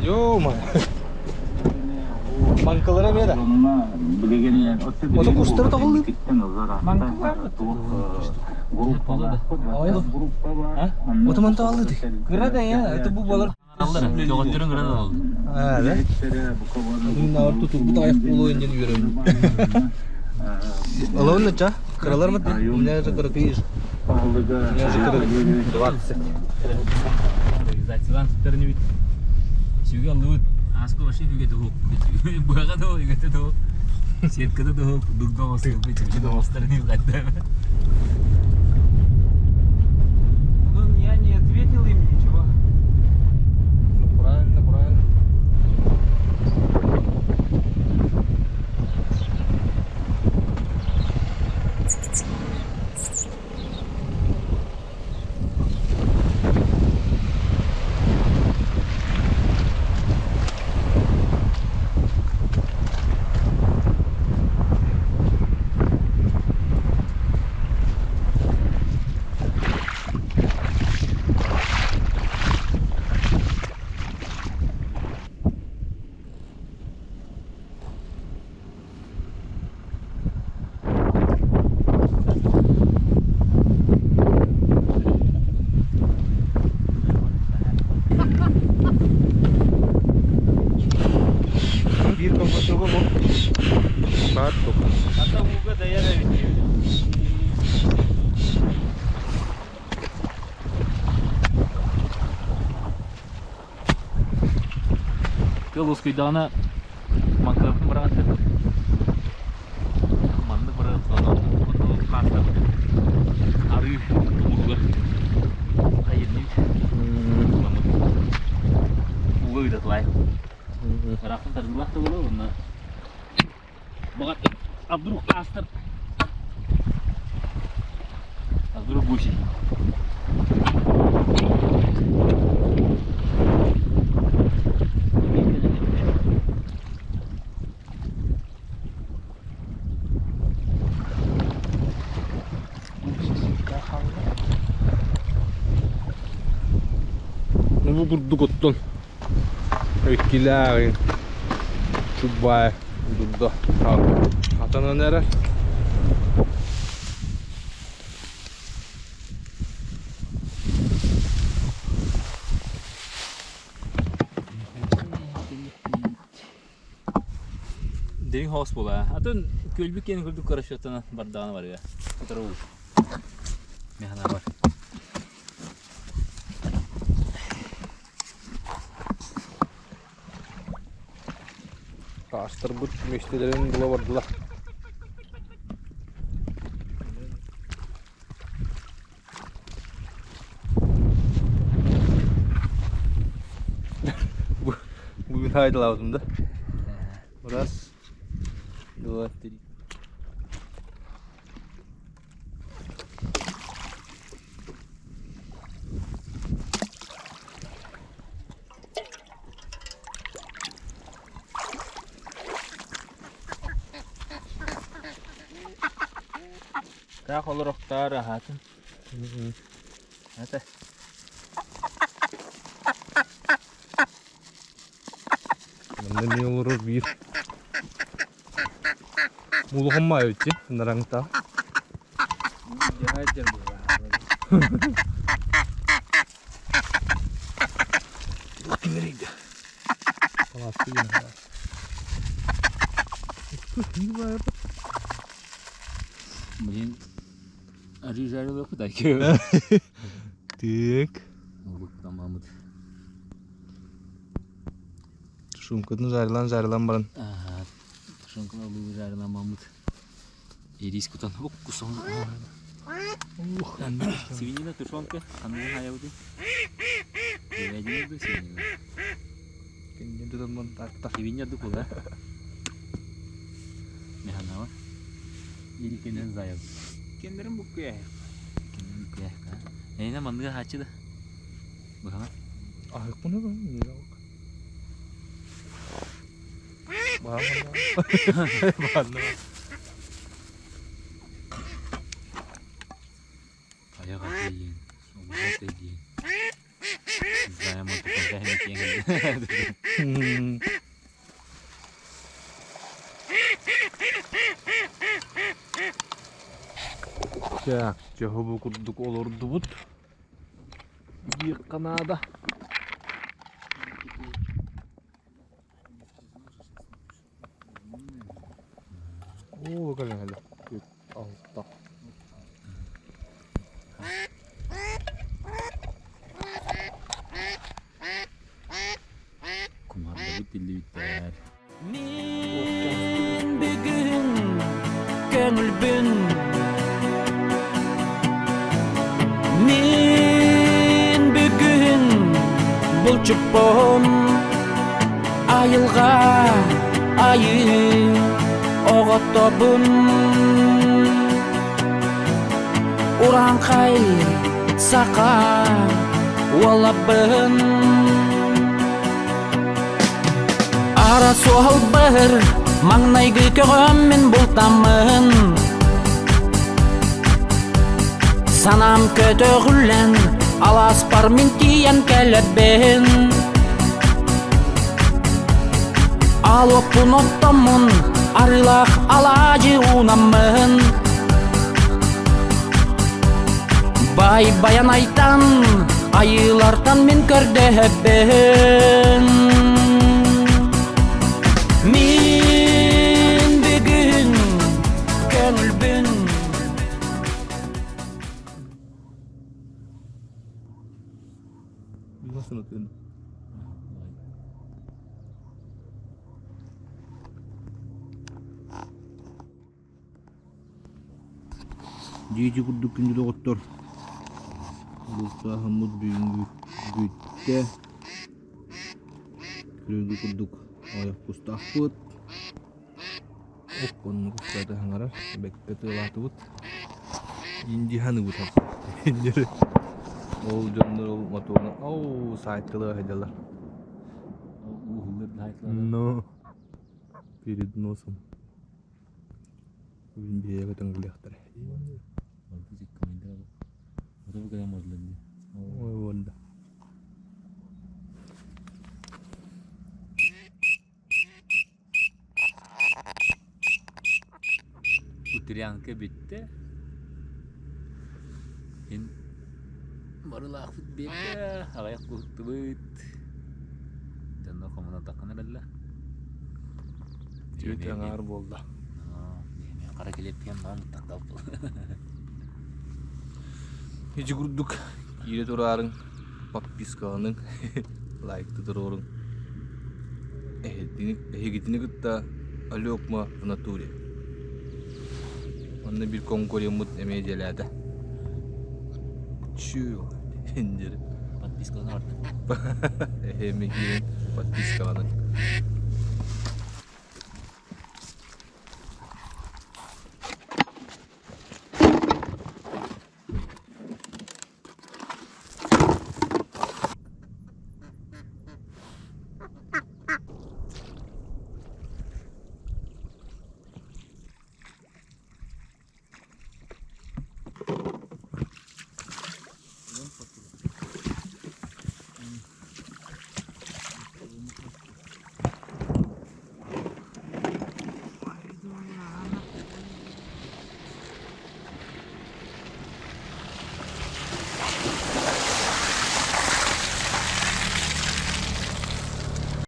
Ё-моё. Маҥкылара эмиэ да. Ото кустары тоҕуллуу. Ото мантан аллыты. Кыра да я, это бу балар Аллар, көҕөттөрүн кыра да алды. Аа, да? Мин тутулбут аяқ буолуо диэн үөрөбүн. Алабын да кыралар ма? У меня же кыракый же. У меня же кыракый 20. Организациялаан туттарын үбүт. Сүгэ аллыбыт. Ааска вообще үгэ туһук. Быаҕа да үгэтэ туһук. Сеткада туһук. Дурга оҥостубут. Чүчү оҥостарын үгэтэ. Ну, я не ответил им ничего. Ну, правильно, правильно. Биир компостуга бу. Баар тух. Ата ууга дайар эбит диэбит. Тыал ускуйдаҕына маҥкыратын быраҕан сыппыт. Маннык быраҕан хаастарбыт арыы тумуһугар хайырныбыт. Маннык ууга ыытатылай. Ыраахтан тардыллаах да буолуо уонна баҕар а вдруг хаастар а вдруг гуси. Ну бу курдук оттон иккилээҕин чуббай дурда хатанан эрэр. Дириҥ хоос буолаа. Атын күөлбүт киэн курдук расчеттанан бардаҕына барыа. Утары уу. Механа бар. Таастарбыт миэстэлэрин була бардылар. Бу бүгүн хайдалаабытым да. Раз, два, три. Таах олорохтоор аһаатын. Ата. Манна эмиэ олорор биир улахан маайыччы нараҥта. Блин, арыы кудай. Так. Тамамыт. Шумкатын жарылан жарылан баран. Ага. Шумканы алуу жарылан мамыт. Ирис кутан уккусон. Ух, Свинина, тушенка, ханныгын хаябыты. Говядина да свинина. Кеннен тутан тартар. Свинья дукул, да? Механава. Или кенен заяв. Кеннерин буккуя. Кенен буккуя. Эйна манныга хачы да. Бухана. Ахыкпын да, не жалко. Баҕарна. Аяқ атайын, соңғы атайын. Знаем, это Так, чоһу бу курдук олордубут. Диэххэ наада. Оо, кэлэн кэллэ. Алта. Кумардабыт биллибиттэр. Мин бүгүн көҥүлбүн Мин бүгүн булчуппун Айылҕа айыы оҕотобун Урааҥхай саха уолабын Ара суол быһыр, маҥнайгы көҕөм мин бултаммын Санаам көтөҕүллэн, алааспар мин тиийэн кэлэбин Алоппун оттоммун, арыылаах алаадьы уунаммын Бай Байанайтан, айыылартан мин көрдөһөбүн. Мин бүгүн көҥүлбүн. Nasıl atıyorsun? Дьиэти курдук күндү доҕоттор, бултааһыммыт бүгүҥҥү бүттэ. Күрүлгү курдук аҕыйах кустаахпыт. Оннук устата хаҥарар, бэккэ тыалаатыбыт. Индиһаныбыт Ол дьоннор ол мотуорунан оу саайтылыы сылдьаллар. Но перед носом. Бүгүн биһиэхэ көтөҥүлүөхтэрэ. Ой, буолла. Утрянка бүттэ. Ин барылаахпыт биэрдэ, аҕыйах куһуктубут. Дьонно хомуна таххан эрэллэр. Түөрт аҥаар буолла. Хара килиэппиэн маҕан тахталпыл. Ити курдук киирэ тураарыҥ, подпискаланыҥ, лайкты туруоруҥ. Эһигитини кытта Алекма в натуре. Онно биир конкуреммут эмиэ дьиэлээтэ. Чү, индир. Подпискалана бардым. Эһэми киирэн подпискаланыҥ.